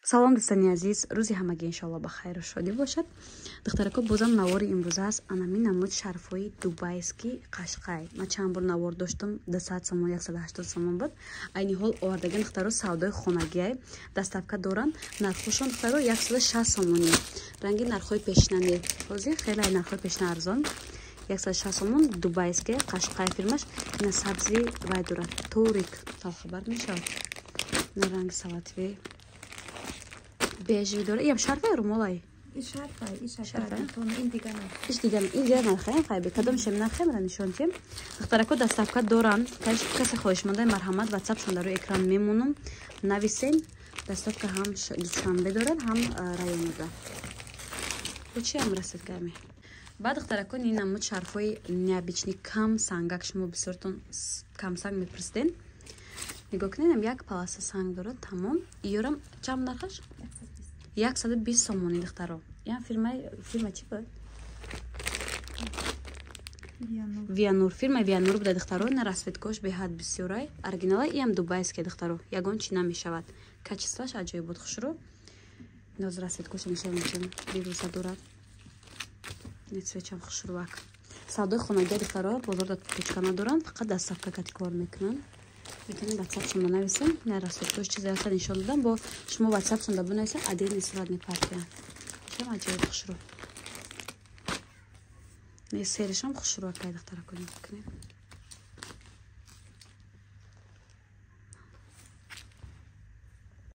Салом, дӯстони азиз, рӯзи ҳамагӣ иншоалло ба хайру шодӣ бошад. Духтарако, бозам навори имрӯза аст. Анами намуд шарфҳои дубайский қашқай. Ман чанд бор навор доштам, 200 сомон, 180 сомон буд. Айни ҳол овардаган, духтаро, савдои хонагиай, доставка доранд. Нархҳошон, духтаро, 160 сомонӣ. Ранги нархҳои пешина не, ҳозир хеле нархҳои пешина арзон. 160 сомон, дубайский қашқай фирмаш. Ина сабзи вай дорад, торик талхабар мешавад, на ранги салатовый, бежевый дора. Иам шарфа, румолай? Иш дигар, ин дигар нархаем. Хайбе, кадом шем нархаем ра нишон тием. Духтарако, доставка доранд. Касе хоҳишмандаи, марҳамат, ватсапшон дар рӯи экран мемонам, нависен. Доставка ҳам Душанбе дорад, ҳам районода. Чиам расид гами. Баъд, духтаракон, ин намуд шарфҳои необычный, кам сангак. Шумо бисёртон камсанг мепурсиден. Нигоҳ кунед, як полоса санг дорад, тамом. Иёрам чанд нархаш? 120 сомонӣ, духтаро. Я фирма чӣ буд? Вианур, фирма Вианур буда, духтаро. На расцветкош беҳад бисёрай, оригинала. Иам дубайский, духтаро, ягон чӣ намешавад, качествоаш аҷоиб буд, хушрӯ. Ноз расцветкоша нишон медиҳам, бирӯза дорад, цветчам хушрӯак. Савдои хонагия, духтаро, бозорда точка надоранд, фақат доставка кати кор мекунанд. Метавонед ватсапшонда нависем. На расцветкош чизе ҳаста, нишон додам. Бо шумо ватсапшонда бинависем, отдельный сурат мепартиям. Шам аҷоиб хушрӯ, не, серишам хушрӯ акай, духтара, кунед.